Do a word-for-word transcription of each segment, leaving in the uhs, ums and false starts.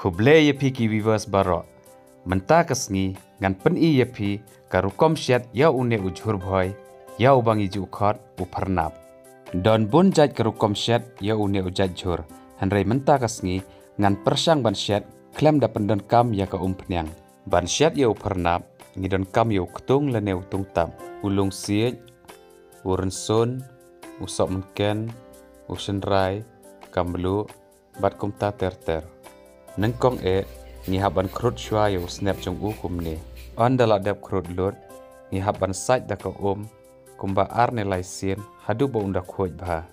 Khublei ïa phi ki viewers baroh. Mynta ka sngi ngan pyni ïa phi ka rukom shet ïa une u jhur bhoi ïa uba ngi ju khot u pharnap. Don bun jait ka rukom shet ïa une u jait jhur, hynrei mynta ka sngi ngan pyrshang ban shet khlem da pyndonkam ïa ka umphniang. Ban shet ïa u pharnap ngi donkam ïa u ktung lane u tungtap, u lungsiej, u rynsun, u sohmynken, u shynrai, ka mluh, bad kumta ter ter. Nyngkong eh ngi hap ban khrud shuwa ïa u snep jong u kumne. Ynda la dep khrud lut ngi hap ban sait da ka um kumba ar ne lai sien haduh ba un da khuid bha.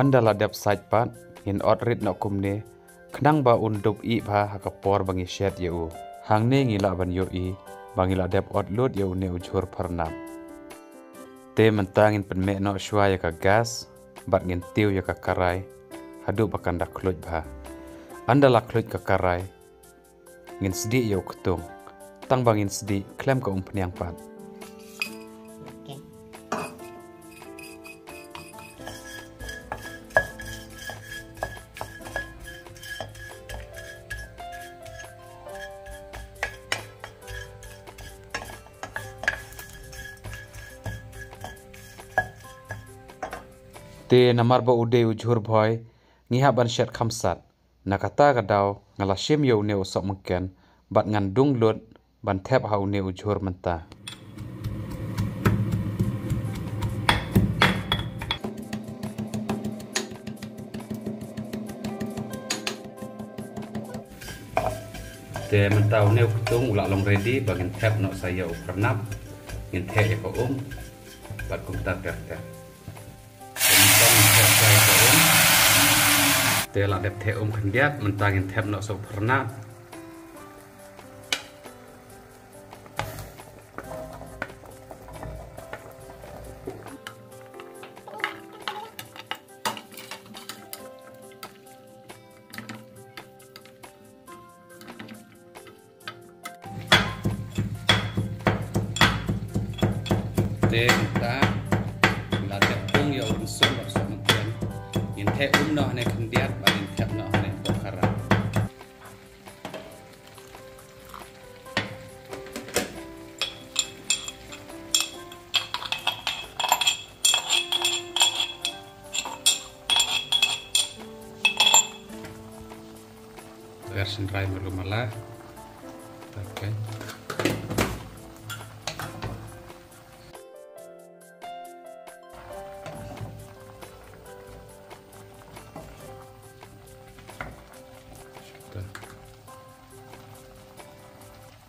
Ynda la dep sait pat ngin ot rit noh kumne khnang ba un dup ih bha ha ka por ba ngi shet ïa u. Hangne ngi lah ban ïohi ba ngi la dep ot lut ïa une u jhur pharnap. Te mynta ngin pynmeh noh shuwa ïa ka gas bad ngin tiew ïa ka karai haduh ba kan da khluid bha. Ynda la khluid ka karai ngin sdieh ïa u ktung, tang ba ngin sdieh khlem ka umphniang pat. Te namar ba u dei u jhur bhoi ngi hap ban shet khamsat. Na kata ka daw nga la shim ïa une u sohmynken bad ngan dung lut ban thep ha une u jhur mynta. Te mynta une u ktung u la long ready ba ngin thep noh sa ïa u pharnap. Ngin thep ïa ka um bad kumta ter ter. Te mynta ngin thep sa ïa ka um. Te la dep thep um khyndiat, mynta ngin thep noh sa u pharnap. Te mynta la dep ktung ïa u rynsun bad sohmynken. Ngin thep um noh hangne khyndiat bad ngin thep noh hangne poh ka rai. Ber shynrai malu mala. Okay.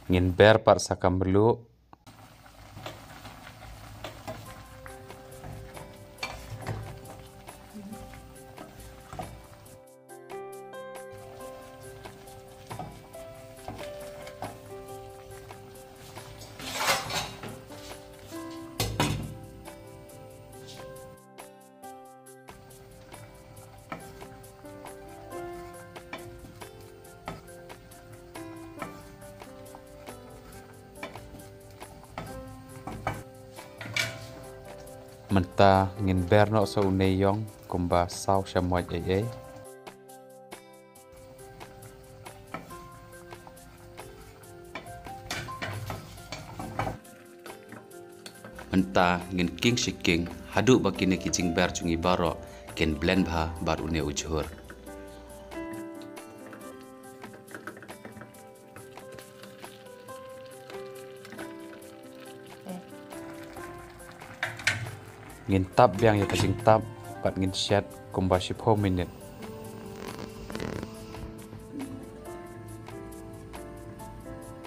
Ngin ber pat sa ka mluh. Mynta ngin ber noh sa une ïong kumba saw shamoit ei ei. Mynta ngin king shi king haduh ba kine ki jingber jong ngi baroh kin blend bha bad une u jhur. Ngin tap biang ïa ka jingtap bad ngin shet kumba shiphew minit.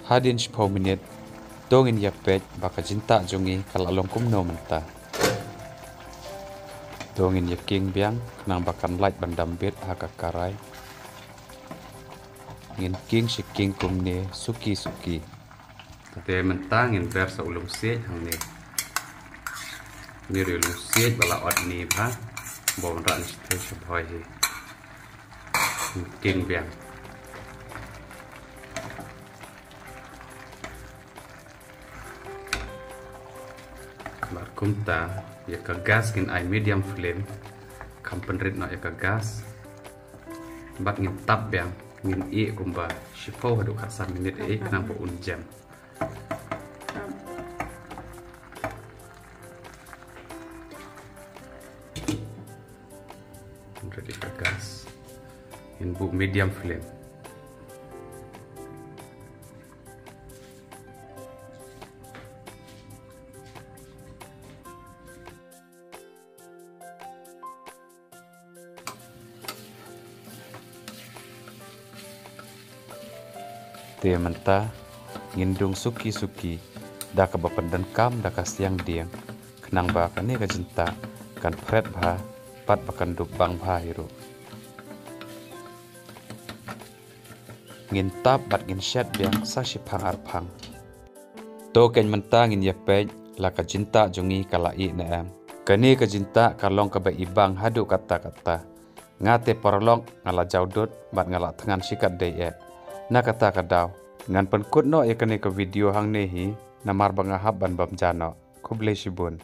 Hadien shiphew minit to ngin ïa peit ba ka jingtap jong ngi ka la long kumno mynta. To ngin ïa king biang khnang ba kan lait ban dam bit ha ka karai. Ngin king shi king kumne suki suki. Te mynta ngin ber sa u lungsiej hangne. Ngin ri u lungsiej ba la ot ni bha. Ba wanrah ni shi thei sha bhoi hi. Ngin king biang. Bad kumta ïa ka gas ngin ai medium flame. Kham pynrit noh ïa ka gas. Bad ngin tap biang. Ngin ïeh kumba shiphew haduh khatsan minit eh, khnang ba un jem. Ready ka gas. Ngin buh medium flame. Te mynta ngin dung suki suki da kaba pyndonkam da ka siang dieng, khnang ba kane ka jintah kan phret bha bad ba kan dup bang bha hi ruh. Ngin tap bad ngin shet biang sa shiphang arphang. To keiñ mynta ngin ïa peit la ka jintah jong ngi ka la ih ne em. Kane ka jintah ka long kaba ih bang haduh katta katta. Nga te paralok nga la jaw dud bad nga la thngan shikatdei eh. Na kata ka daw ngan pynkut noh ïa kane ka video hangne hi, namar ba nga hap ban bam ja noh. Khublei shibun.